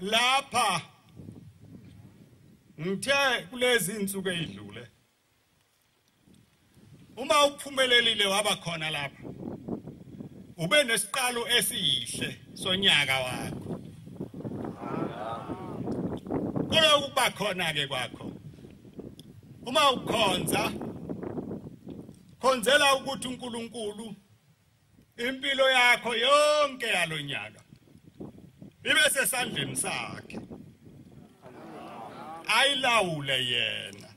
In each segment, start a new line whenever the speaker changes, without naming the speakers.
Lapha ngithe kulezi insuku ezidlule, uma uphumelelile waba khona lapha, ube nesiqalo esihle sonyaka wakho. Kuloku kuba khona ke kwakho, uma ukhonza, khonzela ukuthi uNkulunkulu impilo yakho yonke yalonyaka ibe sesandleni sakhe, ayilawule yena,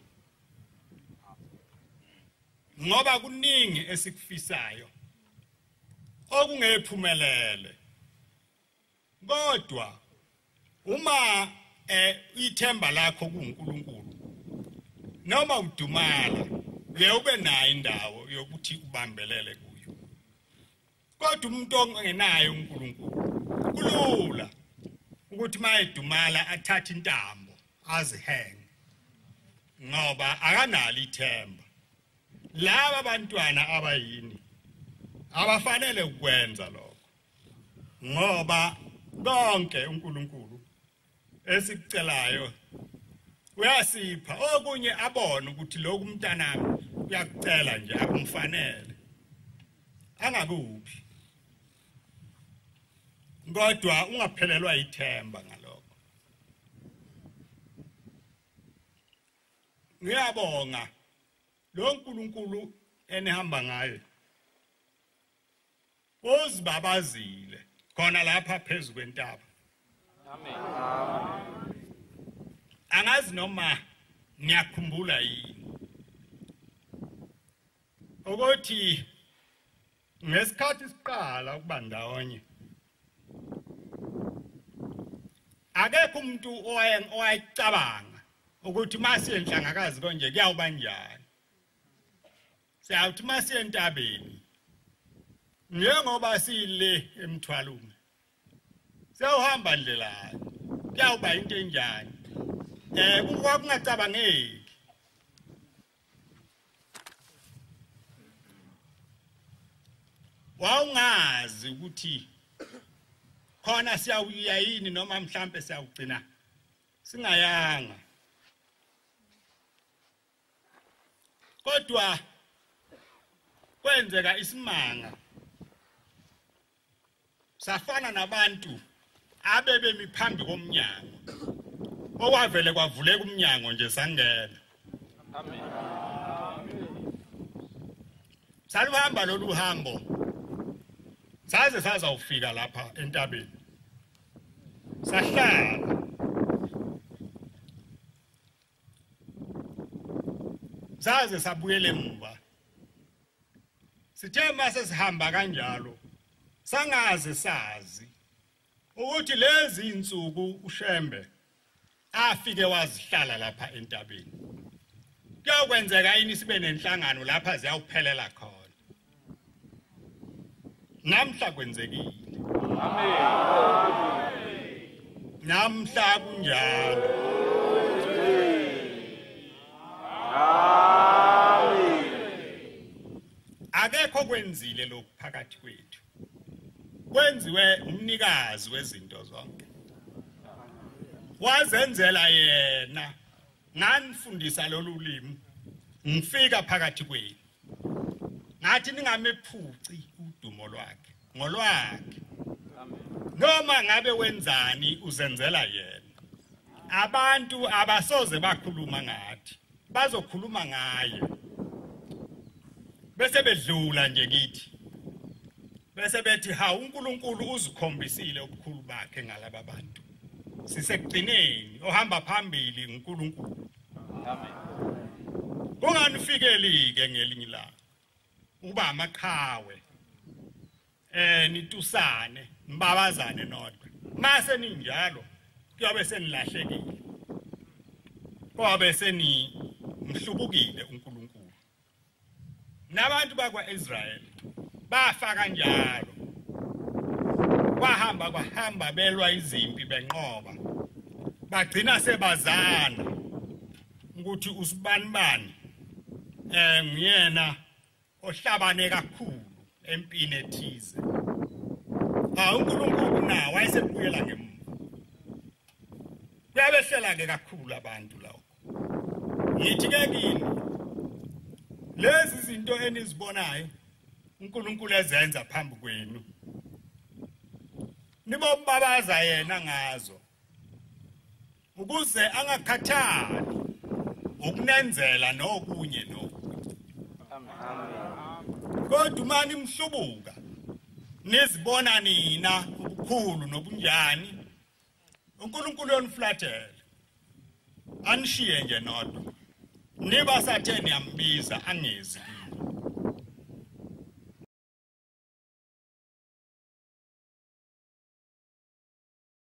ngoba kuningi esikufisayo okungephumelele. Kodwa uma ithemba lakho kuNkulunkulu, noma udumala, uye ube nayo indawo yokuthi ubambelele kuyo. Kodwa umuntu ongenayo uNkulunkulu kulula ukuthi mayedumala athathe intambo azihenge, ngoba akanalo ithemba. Laba bantwana abayini abafanele ukwenza lokho, ngoba konke uNkulunkulu esikucelayo uyasipha. Okunye abone ukuthi lokhu umntanami uyakucela nje akumfanele, angakuphi, kodwa ungaphelelwa ithemba ngalokho. Ngiyabonga lo uNkulunkulu enihamba ngaye, uzibabazile khona lapha phezu kwentaba.
Amen.
Angazi noma ngiyakhumbula yini ukuthi ngesikhathi siqala ukuba ndawonye, akekho umuntu owayecabanga ukuthi masiye enhlangakazi konje kuyawuba njani. Siyawuthi masiye entabeni, njengoba sile emthwalume, siyawuhamba ndlelani, kuyawuba into enjani. Kwakungacabangeki. Wawungazi ukuthi khona siyawuya yini noma mhlambe siyawugcina singayanga. Kodwa kwenzeka isimanga, safana nabantu abebemi phambi komnyango, okwavele kwavuleka umnyango nje sangena.
Amen.
Saluhamba lolu hambo saze sazawufika lapha entabeni, sahlala. Saze sabuyele emuva. Sithe mase sihamba kanjalo, sangaze sazi ukuthi lezi insuku uShembe afike wazihlala lapha entabeni, kuyakwenzeka yini sibe nenhlangano lapha ziyawuphelela khona. Namhla kwenzekile.
Amen.
Namhla kunjalo.
Amen.
Akekho kwenzile lokhu phakathi kwethu, kwenziwe umnikazi wezinto zonke, wazenzela yena. Nganifundisa lolu limi ngifika phakathi kwenu, ngathi ningamephuci udumo lwakhe, ngolwakhe. Noma ngabe wenzani uzenzela yena. Abantu abasoze bakhuluma ngathi, bazokhuluma ngaye, bese bedlula nje kithi, bese bethi ha, uNkulunkulu uzikhombisile ubukhulu bakhe ngalaba bantu. Sisekugcineni, ohamba phambili uNkulunkulu.
Amen.
Kunganifikeli ke ngelinye ilanga ukuba amaqhawe, nitusane, nibabazane nodwa. Mase ninjalo kuyobe senilahlekile, kuyobe senimhlubukile uNkulunkulu. Nabantu bakwa-Israyeli bafa kanjalo, kwahamba kwahamba belwa izimpi benqoba, bagcina sebazana ukuthi usibanibani nguyena ohlabane kakhulu empini ethize. Ha, uNkulunkulu na wayesebuyela ngemuva, Kwabehlela ke kakhulu abantu lokho. Ngithi ke kini, lezi zinto enizibonayo uNkulunkulu ezenza phambi kwenu, nibombabaza yena ngazo, ukuze angakhathali ukunenzela nokunye nokunye.
Amen.
Kodwa uma nimhlubuka nizibona nina ubukhulu nobunjani, uNkulunkulu uyoniflathela anishiye nje nodwa, niba sathe niyambiza angezi.